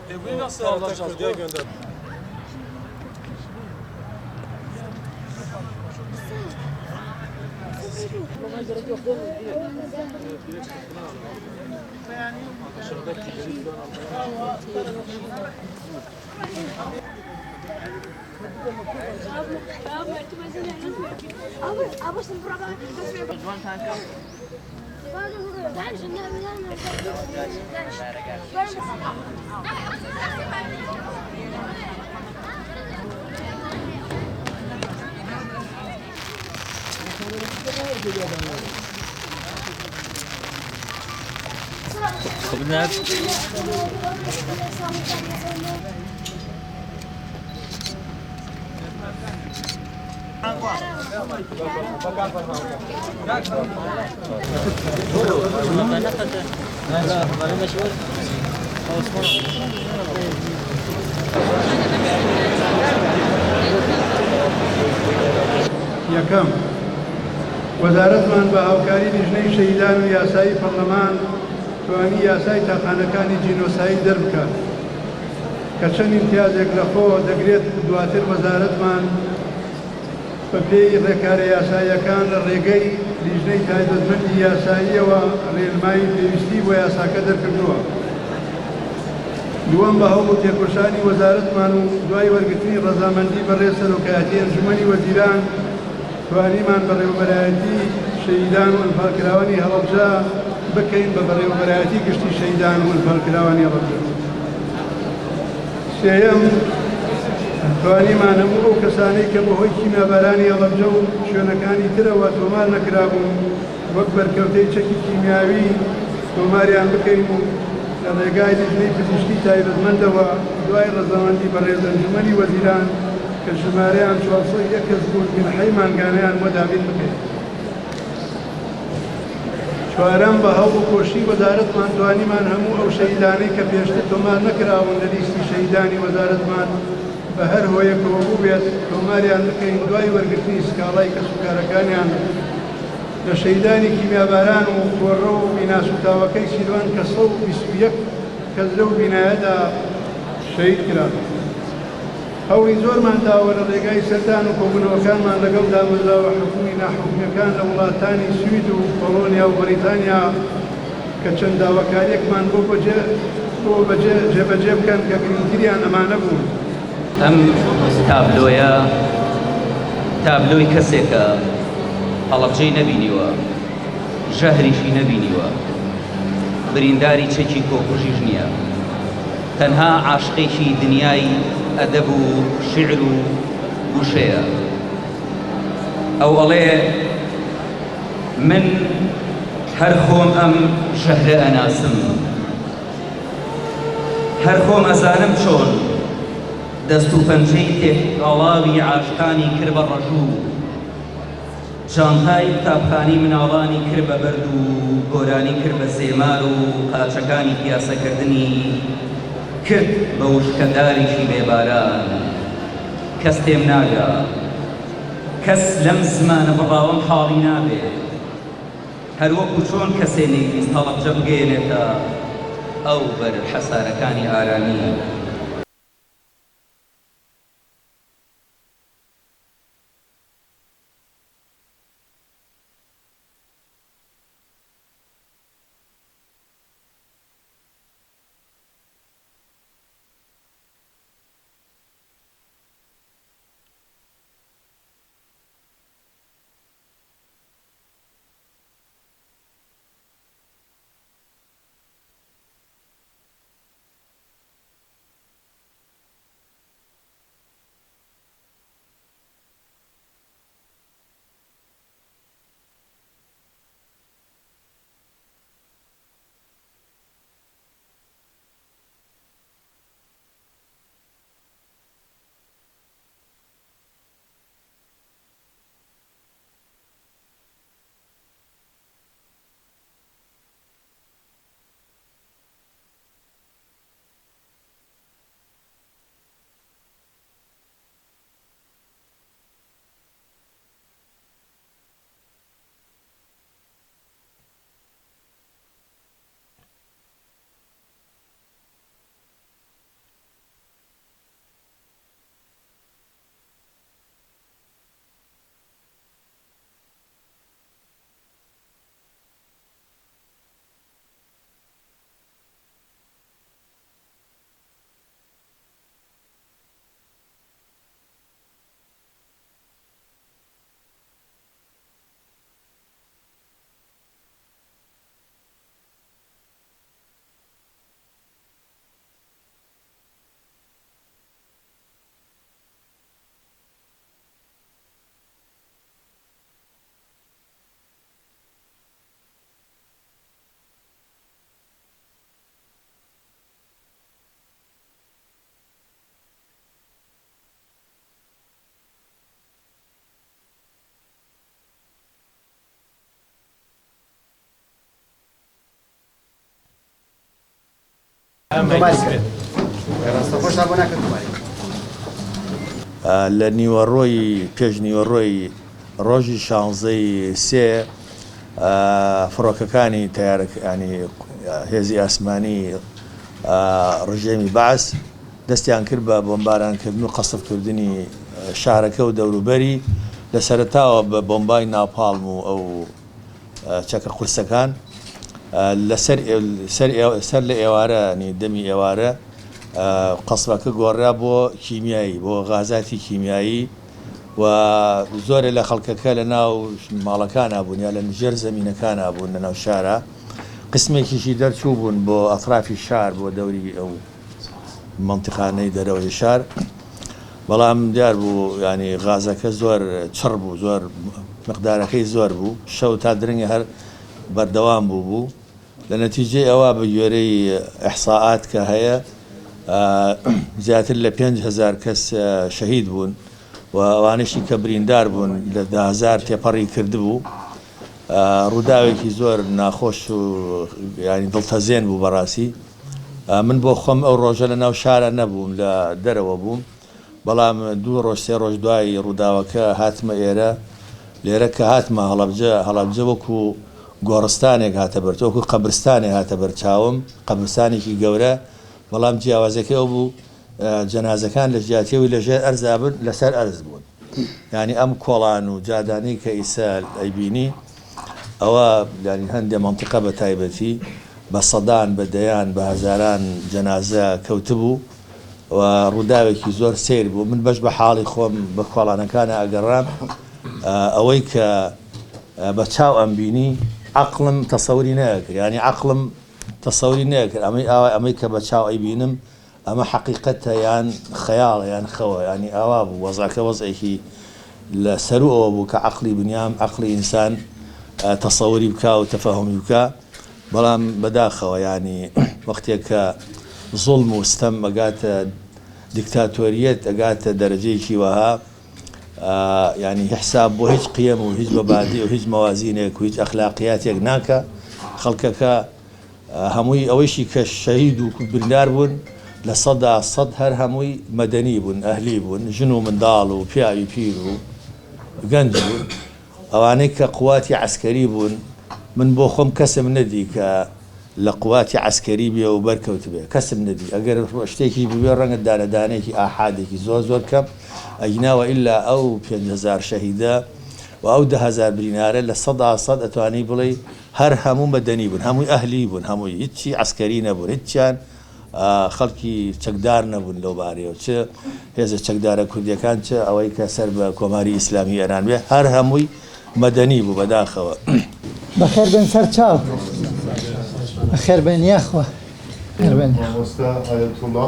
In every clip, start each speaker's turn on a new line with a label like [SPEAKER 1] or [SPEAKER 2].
[SPEAKER 1] E bunu nasıl alacağız? Diye gönder.
[SPEAKER 2] یەکەم، وەزارەتمان بە هاوکاری لیژنەی شەهیدان و یاسایی پەرلەمان توانی یاسای تاقانەکانی جینۆساید دەربکات کە چەند ئیمتیازێک لەخۆ دەگرێت و دواتر وەزارەتمان بە پێی ڕێکارە یاساییەکان لە ڕێگەی لیژنەی تایبەتمەندی یاساییەوە ڕێنمایی پێویستی بۆ یاساکە دەرکردووە. دووەم، بە هەوڵ و تێکۆشانی وەزارەتمان و دوای وەرگرتنی ڕەزامەندی بەڕێز سەرۆکایەتی ئەنجومەنی وەزیران توانیمان بەڕێوەبەرایەتی شەهیدان و ئەنفالکراوانی هەڵەبجە بکەین بە بەڕێوەبەرایەتی گشتی شەهیدان و ئەنفالکراوانی هەڵەبجە. سێیەم، توانیمان هەموو ئەو کەسانەی کە بەهۆی کیمیابارانی هەڵەبجە و شوێنەکانی ترەوە تۆمار نەکرابوون وەک بەرکەوتەی چەکی کیمیاوی تۆماریان بکەین و لە ڕێگای لیژنەی پزیشکی تایبەتمەندەوە دوای ڕەزامەندی بەڕێز ئەنجومەنی وەزیران کە ژمارەیان 401 کەس بوون مینحەی مانگانەیان بۆ دابین بکەین. چوارەم، بە هەوڵ و کۆششی وەزارەتمان توانیمان هەموو ئەو شەهیدانەی کە پێشتر تۆمار نەکراون لە لیستی شەهیدانی وەزارەتمان بە هەر هۆیەکەوە بووبێت تۆماریان بکەین دوای وەرگرتنی سکاڵای کەسوکارەکانیان لە شەهیدانی کیمیاباران و کۆڕەو و بینا سووتاوەکەی سیروان کە 121 کەس لەو بینایەدا شەهید کران. هەوڵی زۆرمان داوە لە ڕێگای سەردان و کۆبوونەوەکانمان لەگەڵ دامەزراوە حکومی ناحکومییەکان لە وڵاتانی سوید و پۆڵۆنیا و بەریتانیا کە چەند داواکارییەکمان بۆ بەجێ بۆ بەجێ جێبەجێ بکەن کە گرنگتریان ئەمانە بوون.
[SPEAKER 3] ئەم تابلۆیە تابلۆی کەسێکە هەڵەبجەی نەبینیوە، ژەهریشی نەبینیوە، برینداری چەکی کۆکوژیش نییە، تەنها عاشقێکی دنیای ئەدەب و شیعر و وشەیە. ئەو ئەڵێ من هەر خۆم ئەم ژەهرە ئەناسم، هەر خۆم ئەزانم چۆن دەست و پەنجەی تێکئاڵاوی عاشقانی کرد بە ڕەژوو، جانتای قوتابخانەی مناڵانی کرد بە بەرد و گۆرانی کرد بە زێمار و قاچەکانی پیاسەکردنی کرد بە وشکەدارێکی بێ باران. کەس تێم ناگا. کەس لەم زمانە بڕاوەم حاڵی نابێ. هەروەکو چۆن کەسێ نەیویست هەڵەبجە بگەیەنێتە ئەو بەر حەسارەکانی ئارامی.
[SPEAKER 1] لە نیوەڕۆی پێش نیوەڕۆی ڕۆژی شانزەی سێ فڕۆکەکانی تەیارەکانی هێزی ئاسمانی ڕژێمی بەعس دەستیان کرد بە بۆمبارانکردن و قەسفکردنی شارەکە و دەوروبەری لە سەرەتاوە بە بۆمبای ناپاڵم و ئەو چەکە قورسەکان لە سەر سەر لە ئێوارە ینی دەمی ئێوارە قەسفەکە گۆڕرا بۆ کیمیایی بۆ غازاتی کیمیایی و زۆرێ لە خەڵکەکە لە ناو ماڵەکانا بوون یا لە ژێر زەمینەکانا بوون لە ناو شارا قسمێکیشی دەرچوو بوون بۆ ئەترافی شار بۆ دەوری ئەو مەنتیقانەی دەرەوەی شار بەڵام دیار بوو ینی غازەکە زۆر چڕ بوو زۆر مقدارەکەی زۆر بوو شەو تا درەنگی هەر بەردەوام بوو بوو لە نەتیجەی ئەوە بە گوێرەی ئیحسائات کە هەیە زیاتر لە 5000 کەس شەهید بوون و ئەوانەشی کە بریندار بوون لە 10000 تێپەڕی کردبوو ڕووداوێکی زۆر ناخۆش و ینی دڵتەزێن بوو بەڕاستی من بۆ خۆم ئەو ڕۆژە لە ناو شارە نەبووم لە دەرەوە بووم بەڵام دوو ڕۆژ سێ ڕۆژ دوای ڕووداوەکە هاتمە ئێرە، لێرە کە هاتمە هەڵەبجە، هەڵەبجە وەکو گۆڕستانێک هاتە بەر، وەکو قەبرستانێک هاتە بەر چاوم، قەبرستانێکی گەورە، بەڵام جیاوازیەکەی ئەو بوو جەنازەکان لە جیاتی ئەوەی لە ژێر ئەرزا بن لەسەر ئەرز بوون، یانی ئەم کۆڵان و جادانەی کە ئیسە ئەیبینی ئەوە یانی هەندێ مەنتیقە بە تایبەتی بە سەدان بە دەیان بە هەزاران جەنازە کەوتبوو. و ڕووداوێکی زۆر سەیر بوو من بەش بە حاڵی خۆم بە کۆڵانەکانا ئەگەڕام ئەوەی کە بە چاو ئەمبینی عەقڵم تەسەوری نەئەکرد یانی عەقڵم تەسەوری نەئەکرد ئەمەی ئاوا ئەمەی کە بە چاو ئەیبینم ئەمە حەقیقەتە یان خەیاڵە یان خەوە یانی ئاوا بوو وەزعەکە وەزعێکی لە سەروو ئەوە بوو کە عەقڵی بنیام عەقڵی ئینسان تەسەوری بکا و تەفەهومی بکا بەڵام بەداخەوە یانی وەختێک کە زوڵم و ستەم ئەگاتە دیکتاتۆریەت ئەگاتە دەرەجەیەکی وەها یانی حساب بۆ هیچ قیەم و هیچ مەبادی و هیچ مەوازینێک و هیچ ئەخلاقیاتێک ناکا خەڵکەکە هەمووی ئەوەیشی کە شەهید و بریندار بوون 100% هەر هەمووی مەدەنی بوون ئەهلی بوون ژن و منداڵ و پیاوی پیر و گەنج بوون ئەوانەی کە قواتی عەسکەری بوون، من بۆ خۆم کەسم نەدی کە لە قواتی عەسکەری بێ و بەرکەوتبێ، کەسم نەدی، ئەگەر شتێکیش بووبێ ڕەنگە دانە دانەیەکی ئاحادێکی زۆر زۆر کەم، ئەگینا وەئیلا ئەو 5000 شەهیدە و ئەو 10,000 برینارە 100% ئەتوانی بڵێی هەر هەموو مەدەنی بوون، هەمووی ئەهلی بوون، هەمووی هیچی عەسکەری نەبوون، هیچیان خەڵکی چەکدار نەبوون لەو بارەیەوە، چ هێزە چەکدارە کوردییەکان چ ئەوەی کە سەر بە کۆماری ئیسلامی ئێران بێ، هەر هەمووی مەدەنی بوو بەداخەوە.
[SPEAKER 4] بەخێر بێن سەر چاو. بەخێر بێن یاخوا. خێر بێن.
[SPEAKER 5] مامۆستا ئایەتوڵا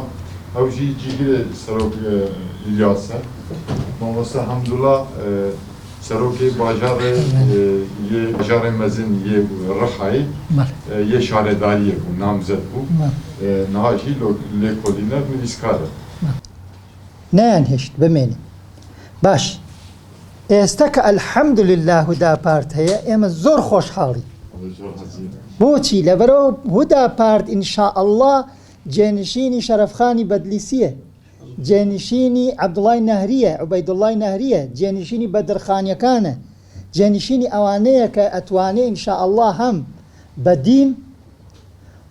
[SPEAKER 5] ئەو ژی جیگرێ سەرۆک ئیلیاسە. مامۆستا حەمدوڵا سەرۆکê bajarê yê bajarê mezin yê Rihayê yê şaredariyê bû, namzed bû. Niha jî lêkolîner nivîskar e.
[SPEAKER 4] نەیانهێشت بمێنێ. باش ئێستە کە الحمدللە هوداپارت هەیە ئێمە زۆر خۆشحاڵین. بۆچی؟ لەبەرئەوە هوداپارت ان شاء اللە جێنشینی شەرەفخانی بەدلیسییە. جێنشینی عەبدوڵای نەهرییە، عوبەیدوڵڵای نەهرییە، جێنشینی بەدرخانیەکانە، جێنشینی ئەوانەیە کە ئەتوانێ ان شاء اللە هەم بە دین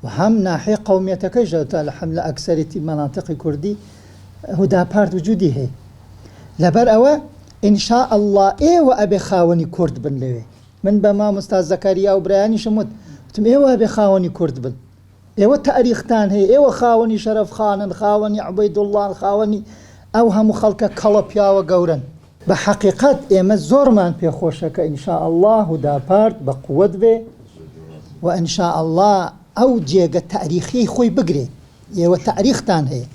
[SPEAKER 4] و هەم ناحیە قەومیەتەکەش هەم لە ئەکسەریتی مەناتقی کوردی هوداپارت وجودی هەیە. لەبەر ئەوە ان شاء اللە ئێوە ئەبێ خاوەنی کورد بن لەوێ. من بە مامۆستا زەکەریا و برایانیشم وت، وتم ئێوە ئەبێ خاوەنی کورد بن. ئێوە تاریختان هەیە، ئێوە خاوەنی شەرەفخانن، خاوەنی عوبەیدوڵڵان، خاوەنی ئەو هەموو خەڵکە کەڵە پیاوە گەورەن. بە حەقیقەت ئێمە زۆرمان پێ خۆشە کە ان شاء اللە هوداپارت بە قوەت بێ و ان شاء اللە ئەو جێگە تاریخیەی خۆی بگرێ. ئێوە تاریختان هەیە،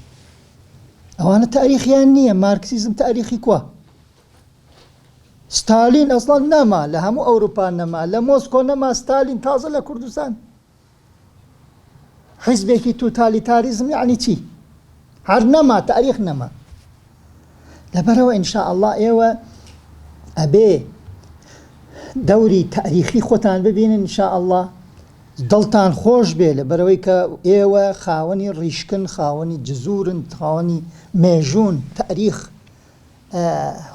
[SPEAKER 4] ئەوانە تاریخیان نییە، مارکسیزم تاریخی کوا؟ ستالین ئەسڵەن نەما، لە هەموو ئەوروپا نەما، لە مۆسکۆ نەما، ستالین تازە لە کوردستان. حیزبێکی توتالیتاریزم یەعنی چی؟ هەر نەما، تاریخ نەما. لەبەرەوە ان شاء اللە ئێوە ئەبێ دەوری تاریخی خۆتان ببینن ان شاء اللە. دڵتان خۆش بێ لەبەرئەوەی کە ئێوە خاوەنی ڕیشکن خاوەنی جزورن خاوەنی مێژوون تاریخ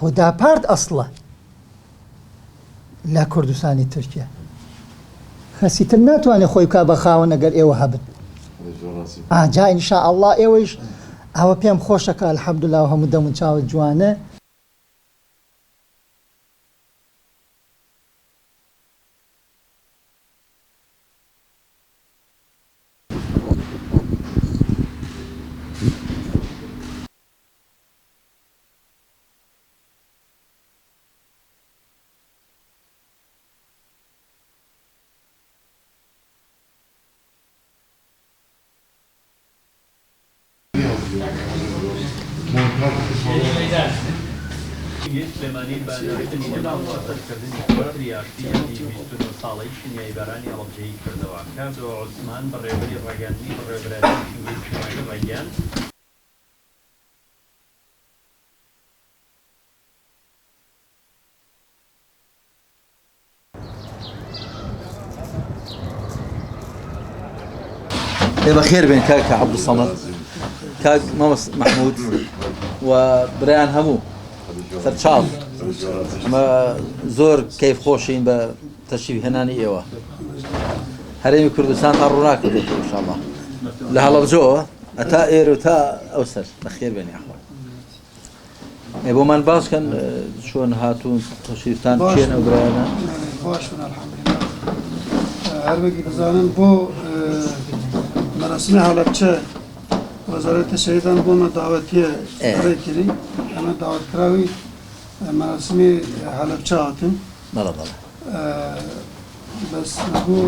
[SPEAKER 4] هوداپارت ئەسڵە لە کوردستانی تورکیا کەسی تر ناتوانێت خۆی بکا بە خاوەن ئەگەر ئێوە هەبن ئاجا ان شاء اللە ئێوەیش ئەوە پێم خۆشە کە الحمدللە هەموو دەم و چاوت جوانە.
[SPEAKER 6] سلێمانی بە ناشتنی نەمام و پەسەندکردنی کۆتری ئاشتی یادی 29 ساڵەی شیمیاییبارانی هەڵەبجەیی کردەوە. کاردۆ عوسمان، بەڕێوەبەری ڕاگەیاندنی بەڕێوەبەرایەتی ژینگەی سلێمانی ڕایگەیاند،
[SPEAKER 7] ئێ بەخێر بێن کاک عەبدولسەمەد کاک مامۆستا مەحمود و برایان هەموو سەرچاو ئەمە زۆر کەیف خۆشین بە تەشریف هێنانی ئێوە هەرێمی کوردستان تا ڕووناکردێتەوە ئینشاءاللە لە هەڵەبجەوە ئەتا ئێرە و تا ئەو سەر بەخێر بێن یاخوا ئێ بۆمان باس کەن چۆن هاتوون تەشریفتان کێن ئەو برایانە؟
[SPEAKER 2] باشن الحمدلله هەر وەکی دەزانن بۆ مەراسمی هەڵەبچە وەزارەتی شەهیدان بۆ مە داوەتیە ڕێ کردی ئەمە داوەتکراوی مەراسمی هەڵەبچە هاتن
[SPEAKER 7] بەڵێ بەڵێ
[SPEAKER 2] بەس بۆ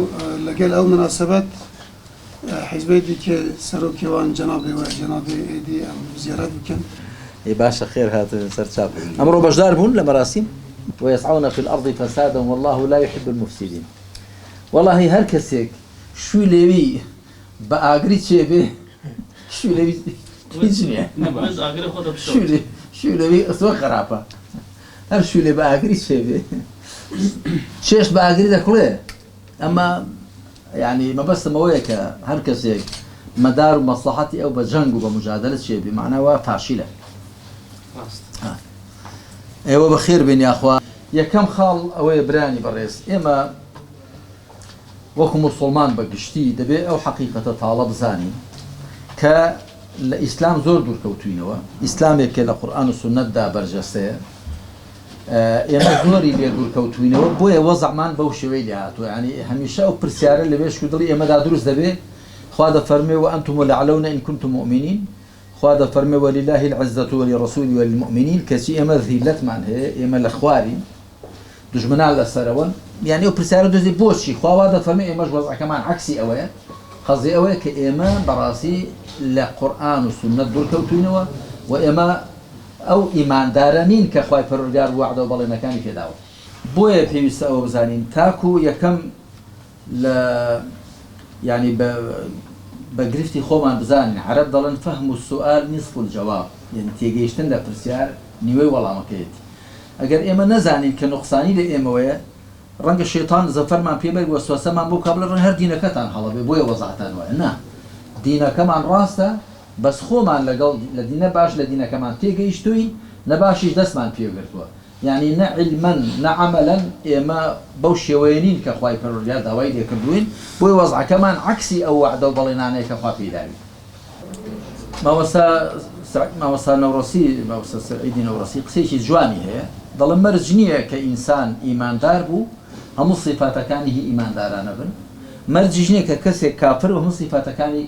[SPEAKER 2] لەگەل ئەو مناسبەت حیزبەی دیکە سەرۆکی وان جەنابی وە جەنابی ئێدی ئەم زیارەت بکەن.
[SPEAKER 7] ئەی باشە خێر هاتن سەرچاو. ئەمڕۆ بەشدار بوون لە مەراسیم؟ ویسعون فی الارض فسادا واللە لا یحب المفسدین وەڵاهی هەر کەسێک شوی لێوی بە ئاگری چێ بێ شوی لێوی هیچ نییە شوی لێوی زۆر خراپە هەر شوی لێ بە ئاگری چێ بێ چێشت بە ئاگری دەکڵێ ئەمە یانی مەبەستم ئەوەیە کە هەر کەسێک مەدار و مەسڵەحەتی ئەو بە جەنگ و بە موجادەلە چێ بێ مەعنا وا فاشیلە. ئێوە بەخێر بێن یاخوا. یەکەم خاڵ ئەوەیە برایانی بەڕێز ئێمە وەکو موسوڵمان بە گشتی دەبێ ئەو حەقیقەتە تاڵە بزانین کە لە ئیسلام زۆر دوورکەوتوینەوە ئیسلامێک کە لە قورئان و سوننەتدا بەرجەستەیە ئێمە زۆری لێ دوورکەوتوینەوە بۆیە وەزعمان بەو شێوەی لێ هاتووە یانی هەمیشە ئەو پرسیارە لە مێشک و دڵی ئێمەدا دروست دەبێ خوا دەفەرموێ وانتم الاعلون ان کنتم مؤمنین خوا دەفەرموێ ولله العزة ولرسوله وللمؤمنین کەچی ئێمە زیلەتمان هەیە ئێمە لە خوارین دوژمنان لە سەرەوەن یانی ئەو پرسیارە دروست دەبێ بۆچی خوا وا دەفەرموێ ئێمەش وەزعەکەمان عەکسی ئەوەیە قەزیە ئەوەیە کە ئێمە بەڕاستی لە قورئان و سوننەت دوورکەوتوینەوە و ئێمە ئەو ئیماندارە نین کە خوای پەروەردگار وەعدە و بەڵێنەکانی پێداوە. بۆیە پێویستە ئەوە بزانین تاکو یەکەم لە یانی بە بە گرفتی خۆمان بزانین عەرەب دەڵێن فهم السؤال نصف الجواب یانی تێگەیشتن لە پرسیار نیوەی وەڵامەکەیەتی ئەگەر ئێمە نەزانین کە نوقسانی لە ئێمەوەیە ڕەنگە شەیتان زەفەرمان پێ بەرێ وەسوەسەمان بۆ بکا بڵێ ڕەنگە هەر دینەکەتان هەڵە بێ بۆیە وەزعتان وایە نا دینەکەمان ڕاستە بەس خۆمان لەگەڵ لە دینە باش لە دینەکەمان تێگەیشتووین نە باشیش دەستمان پێ گرتووە یانی نە عیلمەن نە عەمەلەن ئێمە بەو شێوەیە نین کە خوای پەروەردگار داوای لێ کردووین بۆیە وەزعەکەمان عەکسی ئەو وەعدە و بەڵێنانەیە کە خوا پێی داوین. مامۆستا مامۆستا نەوڕەسی مامۆستا سەعیدی نەوڕەسی قسەیەکی جوانی هەیە دەڵێ مەرج نییە کە ئینسان ئیماندار بوو هەموو سیفاتەکانی هی ئیماندارانە بن مەرجیش نییە کە کەسێک کافر و هەموو سیفاتەکانی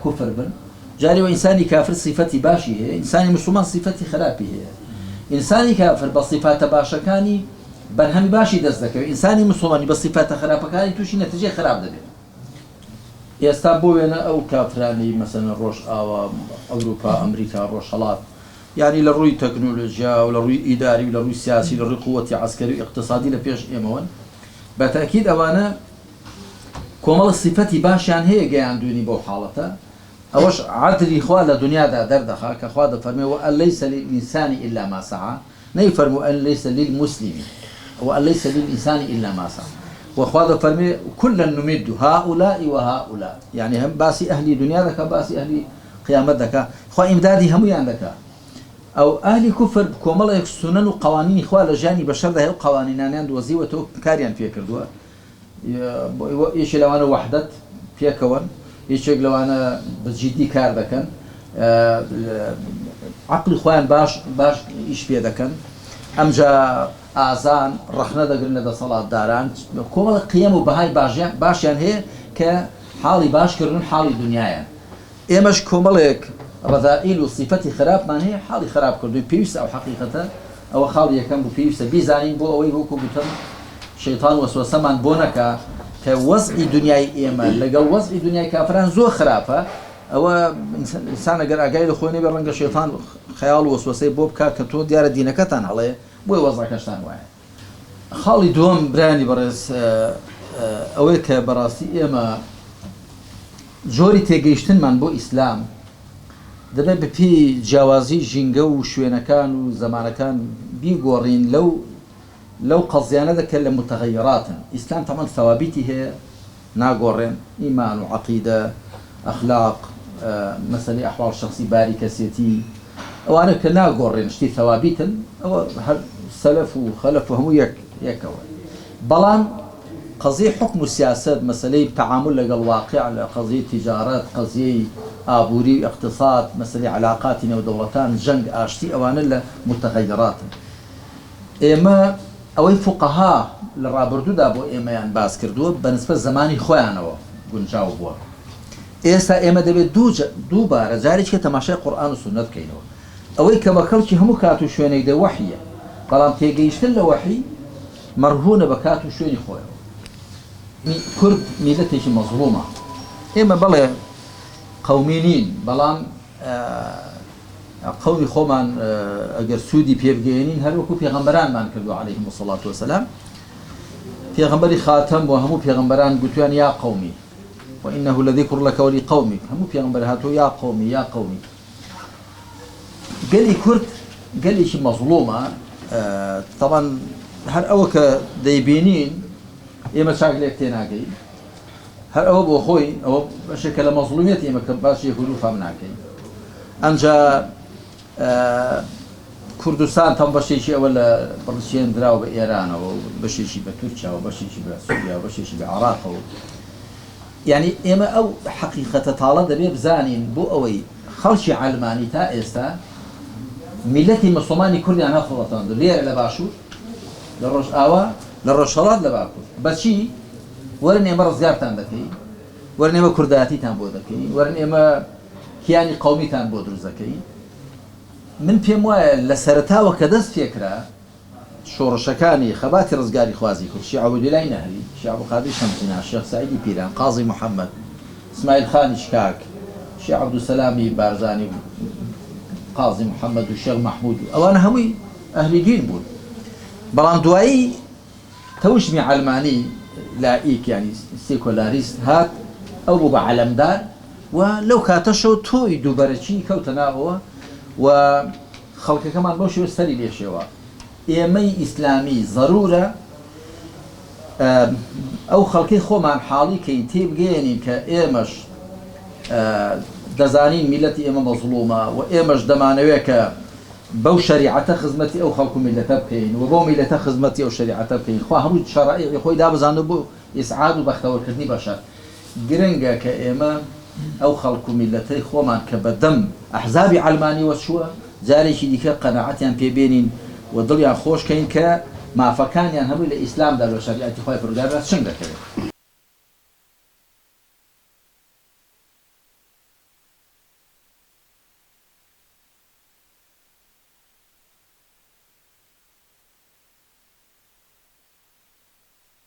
[SPEAKER 7] کوفر بن جاری وا ئینسانی کافر سیفەتی باشی هەیە ئینسانی موسڵمان سیفەتی خراپی هەیە ئینسانی کافر بە سیفاتە باشەکانی بەرهەمی باشی دەست دەکەوێت ئینسانی موسڵمانی بە سیفاتە خراپەکانی تووشی نەتیجەی خراپ دەبێت ئێستا بۆ وێنە ئەو کافرانەی مەسەلەن ڕۆژئاوا ئەوروپا ئەمریکا ڕۆژهەڵات یانی لە ڕووی تەکنۆلۆژیا و لە ڕووی ئیداری و لە ڕووی سیاسی لە ڕووی قوتی عەسکەری و ئیقتسادی لە پێش ئێمەوەن بە تەئکید ئەوانە کۆمەڵە سیفەتی باشیان هەیە گەیاندوونی بەو حاڵەتە، ئەوەش عەدلی خوا لە دونیادا دەردەخا کە خوا دەفەرموێ، وان لیس للانسان الا ما سعی، نەیفەرموو ان لیس للمسلم، وان لیس للانسان الا ما سعی. و خوا دەفەرمێ کلا نمد هؤلاء وهؤلاء یعنی هەم باسی ئەهلی دنیا دەکا باسی ئەهلی قیامەت دەکا خوا ئیمدادی هەموویان دەکا. ئەو ئەهلی کوفر کۆمەڵێک سونەن و قەوانینی خوا لە ژیانی بەشەردا هەیە ئەو قەوانینانەیان دۆزیوەتەوە کاریان پێکردووە یەکێ لەوانە وەحدەت پێکەوەن یەکێک لەوانە بە جیدی کار دەکەن عەقڵی خۆیان باش باش ئیش پێ دەکەن ئەمجا ئازان ڕەخنە دەگرن لە دەسەڵاتداران کۆمەڵە قیەم و بەهای باشیان هەیە کە حاڵی باش کردن حاڵی دنیایان ئێمەش کۆمەڵێک ڕەزائیل و سیفەتی خراپمان هەیە حاڵی خراپ کردووین پێویستە ئەو حەقیقەتە ئەوە خاڵی یەکەم بوو پێویستە بیزانین بۆ ئەوەی وەکو گوتم شەیتان وەسوەسەمان بۆ نەکا کە وەزعی دنیای ئێمە لەگەڵ وەزعی دنیای کافران زۆر خراپە ئەوە ئینسان ئەگەر ئاگای لە خۆی نەبێ ڕەنگە شەیتان خەیاڵ و وەسوەسەی بۆ بکا کە تۆ دیارە دینەکەتان هەڵەیە بۆیە وەزعەکەشتان وایە. خاڵی دووەم برایانی بەڕێز ئەوەیە کە بەڕاستی ئێمە جۆری تێگەیشتنمان بۆ ئیسلام دەبێت بە پێی جیاوازی ژینگە و شوێنەکان و زەمانەکان بیگۆڕین لەو لەو قەزیانە دەکە لە متغیراتن ئیسلام تەمان ثوابیتی هەیە ناگۆڕێن، ئیمان و عەقیدە، ئەخلاق، مەسەلەی ئەحواڵ شەخسی، باری کەسێتی، ئەوانە کە ناگۆڕێن شتی ثەوابیتن، ئەوە هەر سەلەف و خەلەف و هەموو یەک یەکەوە. بەڵام قەزیەی حوکم و سیاسەت، مەسەلەی تەعامول لەگەڵ واقیع، لە قەزیەی تیجارەت، قەزیەی ئابووری و ئیقتساد، مەسەلەی عەلاقاتی نێودەوڵەتان، جەنگ، ئاشتی، ئەوانە لە موتەغەیراتن. ئێمە ئەوەی فوقەها لە ڕابردوودا بۆ ئێمەیان باس کردووە بە نسبەت زەمانی خۆیانەوە گونجاو بووە. ئێستا ئێمە دەبێت دووبارە جارێکیکە تەماشای قورئان و سوننەت بکەینەوە. ئەوەی کە بە کەڵکی هەموو کات و شوێنێک دێ وەحییە، بەڵام تێگەیشتن لە وەحی مەرهونە بە کات و شوێنی خۆیەوە. کورد میللەتێکی مەزڵومە. ئێمە بەڵێ قەومی نین، بەڵام قەومی خۆمان ئەگەر سوودی پێ بگەیەنین هەر وەکو پێغەمبەرانمان کردووە عەلەیهم الصلاة والسلام پێغەمبەری خاتەم و هەموو پێغەمبەران گوتویان یا قەومی وإنه لذکر لك ولقومك هەموو پێغەمبەر هاتووە یا قەومی یا قەومی گەلی کورد گەلێکی مەزڵومە تەبان هەر ئەوە کە دەیبینین ئێمە چاک لێک تێناگەین هەر ئەوە بۆ خۆی ئەوە بەشێکە لە مەزڵومیەتی ئێمە کە باسی یەک و دوو فام ناکەین. ئەمجا کوردستان تەم بەشێکی ئەوە لە بڕچێندراوە بە ئێرانەوە و بەشێکی بە تورکیاوە بەشێکی بە سووریا و بەشێکی بە عێراقەوە. یعنی ئێمە ئەو حەقیقەتە تاڵە دەبێ بزانین بۆ ئەوەی خەڵکی عەلمانی تا ئێستا میلەتی مسوڵمانی کوردیان هەڵخەڵەتاندووە لێرە لە باشوور لە ڕۆژئاوا لە ڕۆژهەڵات لە باکوور بەچی وەرن ئێمە ڕزگارتان دەکەین، وەرن ئێمە کوردایەتیتان بۆ دەکەین، وەرن ئێمە کیانی قەومیتان بۆ دروست دەکەین. من پێم وایە لە سەرەتاوە کە دەست پێکرا شۆڕشەکانی خەباتی ڕزگاریخوازی کورد، شێخ عوبەیدولای نەهری، شێخ عەبدولقادری شەمزینان، شێخ سەعیدی پیران، قازی محەمەد، سمایل خانی شکاک، شێخ عەبدولسەلامی بارزانی و قازی محەمەد و شێخ مەحمود و ئەوانە هەمووی ئەهلی دین بوون. بەڵام دوایی تەوژمی عەلمانی لائیک یانی سیکۆلاریست هات، ئەو بوو بە عەلەمدار و لەو کاتەشەوە تۆوی دووبەرەکی کەوتە ناوەوە و خەڵکەکەمان بەو شێوە سەری لێ شێوا. ئێمەی ئیسلامی زەروورە ئەو خەڵکەی خۆمان حاڵی کەین، تێیبگەیەنین کە ئێمەش دەزانین میللەتی ئێمە مەزڵوومە و ئێمەش دەمانەوێ کە بەو شەریعەتە خزمەتی ئەو خەڵک و میللەتە بکەین و بەو میللەتە خزمەتی ئەو شەریعەتە بکەین خوا هەموو شەرائیعی خۆی دابەزاندوە بۆ ئیسعاد و بەختەوەرکردنی بەشەر گرنگە کە ئێمە ئەو خەڵک و میللەتەی خۆمان کە بە دەم ئەحزابی عەلمانیوە چووە جارێکی دیکە قەناعەتیان پێ بێنین و دڵیان خۆش کەین کە مافەکانیان هەمووی لە ئیسلامدا لە شەریعەتی خوای پەروەردگاردا چنگ دەکەوێت.